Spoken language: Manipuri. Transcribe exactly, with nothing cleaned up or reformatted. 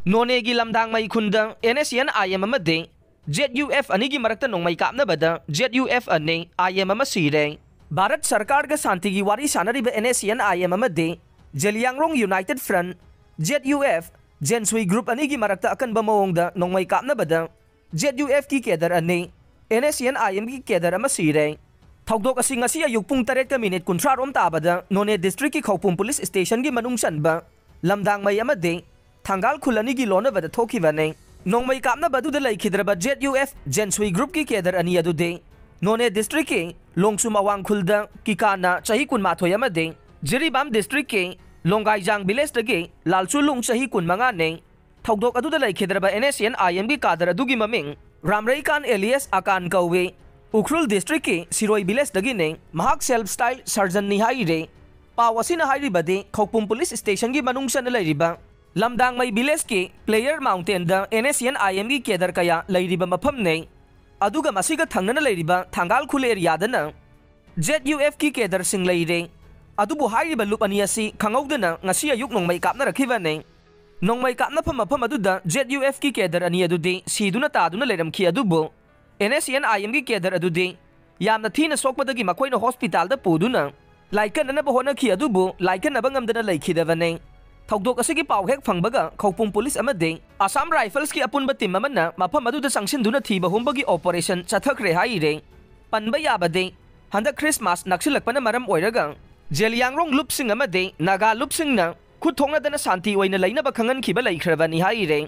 ꯅꯣꯅꯦꯒꯤ ꯂꯝꯗꯥꯡꯃꯩ ꯈꯨꯟꯗ NSCN-IM ꯑꯃꯗꯤ ZUF ꯑꯅꯤꯒꯤ ꯃꯔꯛꯇ ꯅꯣꯡꯃꯩ ꯀꯥꯞꯅꯕꯗ ZUF ꯑꯅꯤ, IM ꯑꯃ ꯁꯤꯔꯦ꯫ ꯚꯥꯔꯠ ꯁꯔꯀꯥꯔꯒ ꯁꯥꯟꯇꯤꯒꯤ ꯋꯥꯔꯤ ꯁꯥꯟꯅꯔꯤꯕ NSCN-IM ꯑꯃꯗꯤ Zeliangrong United Front, ZUF, ꯖꯦꯟꯁꯨꯏ group ꯑꯅꯤꯒꯤ ꯃꯔꯛꯇ ꯑꯀꯟꯕ ꯃꯑꯣꯡꯗ ꯅꯣꯡꯃꯩ ꯀꯥꯞꯅꯕꯗ ZUF-ꯀꯤ cadre ꯑꯅꯤ, NSCN-IM-ꯒꯤ cadre ꯑꯃ ꯁꯤꯔꯦ꯫ ꯊꯧꯗꯣꯛ ꯑꯁꯤ ꯉꯁꯤ ꯑꯌꯨꯛ ꯄꯨꯡ ꯇꯔꯦꯠꯀ minute ꯀꯨꯟꯊ꯭ꯔꯥ ꯔꯣꯝ ꯇꯥꯕꯗ ꯅꯣꯅꯦ district-ꯀꯤ ꯈꯧꯄꯨꯝ police station-ꯒꯤ ꯃꯅꯨꯡ ꯆꯟꯕ ꯂꯝꯗꯥꯡꯃꯩ ꯑꯃꯗꯤ ꯊꯥꯡꯒꯥꯜ ꯈꯨꯜ ꯑꯅꯤꯒꯤ ꯂꯣꯟꯅꯕꯗ ꯊꯣꯛꯈꯤꯕꯅꯤ꯫ ꯅꯣꯡꯃꯩ ꯀꯥꯞꯅꯕ ꯑꯗꯨꯗ ꯂꯩꯈꯤꯗ꯭ꯔꯕ ZUF ꯖꯦꯟꯁꯨꯏ group-ꯀꯤ cadre ꯑꯅꯤ ꯑꯗꯨꯗꯤ ꯅꯣꯅꯦ district-ꯀꯤ ꯂꯣꯡꯁꯨꯝ ꯑꯋꯥꯡ ꯈꯨꯜꯗ ꯀꯤꯀꯥꯅ ꯆꯍꯤ ꯀꯨꯟꯃꯥꯊꯣꯏ ꯑꯃꯗꯤ ꯖꯤꯔꯤꯕꯥꯝ district-ꯀꯤ ꯂꯣꯡꯒꯥꯏꯖꯥꯡ village-ꯇꯒꯤ ꯂꯥꯜꯆꯨꯂꯨꯡ ꯆꯍꯤ ꯀꯨꯟꯃꯉꯥꯅꯤ꯫ ꯊꯧꯗꯣꯛ ꯑꯗꯨꯗ ꯂꯩꯈꯤꯗ꯭ꯔꯕ NSCN-IM-ꯒꯤ cadre ꯑꯗꯨꯒꯤ ꯃꯃꯤꯡ ꯔꯥꯝꯔꯩꯀꯥꯟ alias ꯑꯀꯥꯟ ꯀꯧꯏ꯫ ꯎꯈ꯭ꯔꯨꯜ district-ꯀꯤ ꯁꯤꯔꯣꯏ village-ꯗꯒꯤꯅꯤ꯫ ꯃꯍꯥꯛ self style surgeon-ꯅꯤ ꯍꯥꯏꯔꯤ꯫ ꯄꯥꯎ ꯑꯁꯤꯅ ꯍꯥꯏꯔꯤꯕꯗꯤ ꯈꯧꯄꯨꯝ police station-ꯒꯤ ꯃꯅꯨꯡ ꯆꯟꯅ ꯂꯩꯔꯤꯕ ꯂꯝꯗꯥꯡꯃꯩ village-ꯀꯤ Player Mountain-ꯗ NSCN-IM-ꯒꯤ cadre ꯀꯌꯥ ꯂꯩꯔꯤꯕ ꯃꯐꯝꯅꯤ꯫ ꯑꯗꯨꯒ ꯃꯁꯤꯒ ꯊꯪꯅꯅ ꯂꯩꯔꯤꯕ ꯊꯥꯡꯒꯥꯜ ꯈꯨꯜ area-ꯗꯅ ZUF-ꯀꯤ cadre-ꯁꯤꯡ ꯂꯩꯔꯦ꯫ ꯑꯗꯨꯕꯨ ꯍꯥꯏꯔꯤꯕ ꯂꯨꯞ ꯑꯅꯤ ꯑꯁꯤ ꯈꯪꯍꯧꯗꯅ ꯉꯁꯤ ꯑꯌꯨꯛ ꯅꯣꯡꯃꯩ ꯀꯥꯞꯅꯔꯛꯈꯤꯕꯅꯤ꯫ ꯅꯣꯡꯃꯩ ꯀꯥꯞꯅꯐꯝ ꯃꯐꯝ ꯑꯗꯨꯗ ZUF-ꯀꯤ cadre ꯑꯅꯤ ꯑꯗꯨꯗꯤ ꯁꯤꯗꯨꯅ ꯇꯥꯗꯨꯅ ꯂꯩꯔꯝꯈꯤ, ꯑꯗꯨꯕꯨ NSCN-IM-ꯒꯤ cadre ꯑꯗꯨꯗꯤ ꯌꯥꯝꯅ ꯊꯤꯅ ꯁꯣꯛꯄꯗꯒꯤ ꯃꯈꯣꯏꯅ hospital-ꯗ ꯄꯨꯗꯨꯅ ꯂꯥꯏꯀꯠꯅꯅꯕ ꯍꯣꯠꯅꯈꯤ, ꯑꯗꯨꯕꯨ ꯂꯥꯏꯀꯠꯅꯕ ꯉꯝꯗꯅ ꯂꯩꯈꯤꯗꯕꯅꯤ꯫ ꯊꯧꯗꯣꯛ ꯑꯁꯤꯒꯤ ꯄꯥꯎ ꯍꯦꯛ ꯐꯪꯕꯒ ꯈꯧꯄꯨꯝ police ꯑꯃꯗꯤ Assam Rifles-ꯀꯤ ꯑꯄꯨꯟꯕ team ꯑꯃꯅ ꯃꯐꯝ ꯑꯗꯨꯗ ꯆꯪꯁꯤꯟꯗꯨꯅ ꯊꯤꯕ ꯍꯨꯝꯕꯒꯤ operation ꯆꯠꯊꯈ꯭ꯔꯦ ꯍꯥꯏꯔꯤ꯫ ꯄꯟꯕ ꯌꯥꯕꯗꯤ, ꯍꯟꯗꯛ Christmas ꯅꯛꯁꯤꯜꯂꯛꯄꯅ ꯃꯔꯝ ꯑꯣꯏꯔꯒ ꯖꯦꯂꯤꯌꯥꯡꯔꯣꯡ ꯂꯨꯞꯁꯤꯡ ꯑꯃꯗꯤ ꯅꯥꯒꯥ ꯂꯨꯞꯁꯤꯡꯅ ꯈꯨꯠ ꯊꯣꯛꯅꯗꯅ ꯁꯥꯟꯇꯤ ꯑꯣꯏꯅ ꯂꯩꯅꯕ ꯈꯪꯍꯟꯈꯤꯕ ꯂꯩꯈ꯭ꯔꯕꯅꯤ ꯍꯥꯏꯔꯤ꯫